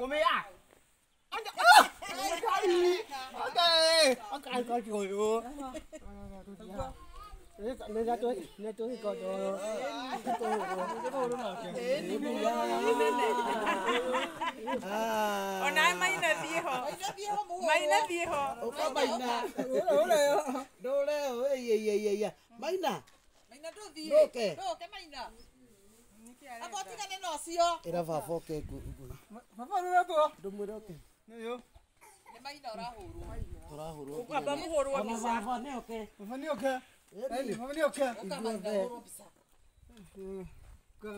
Come Ona maina viejo. Maina viejo. Maina. Maina. Maina nduthie. Nduke maina. Abo tigane no cio. Era baba oke. Baba nuratuo. Ndumwire oke. Niyo. Ni maina urahurwo. Turahurwo. Baba muhurwo mbica. Baba ni oke. Baba ni oke. Baba ni oke. Uka maina uhurwo mbica. Ka.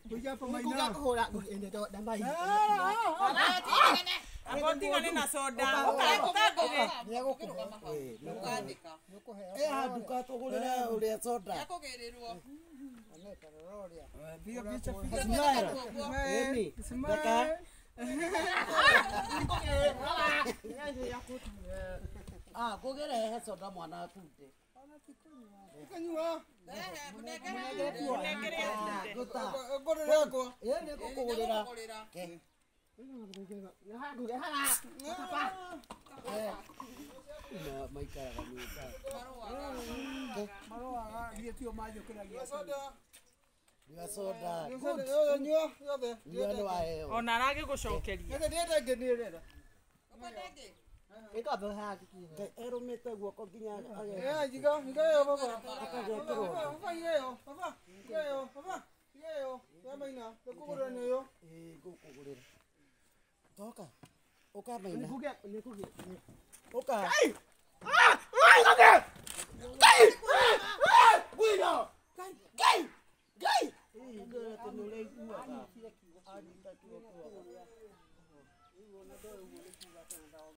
Kuja pa maina. Kuhura ende da maina. Abo tigane na soda. Uka. Eh handuka tugurire uria soda. Yakugĩrĩrwo. Reka. Ah, ngũgĩrehe soda mwana akunde. Kanyua. Mũnengere akunde. Ngũrĩre yakwa. Ĩ nĩ ngũkũgũrĩra. Maikaraga nyũmba. Marũaga githĩ tio manjũkĩragia. Soda. Nyua soda. Good. Nyua yothe. Nyua nĩ waheo. Ona aragĩgũcokeria. Ndĩrenda ĩngĩ niĩ ndĩrenda. Ũkwenda ĩngĩ? Erũmĩte guoko nginya Eh, jiga, jiga yo baba. akagekĩrwo. Baba jiga yo, baba. Jiga yo, baba. Jiga yo. Ya maina, ndũkũgũrĩra nĩyo. Ĩ ngũkũgũrĩra. Toka. Ũka maina. Nĩkũgĩa. Ũka. Ah! Ah! Kai! Ah! Guido! Kai! Kai! Ĩ atĩ nĩ ũraiguaga. Anyita kiugo kĩu.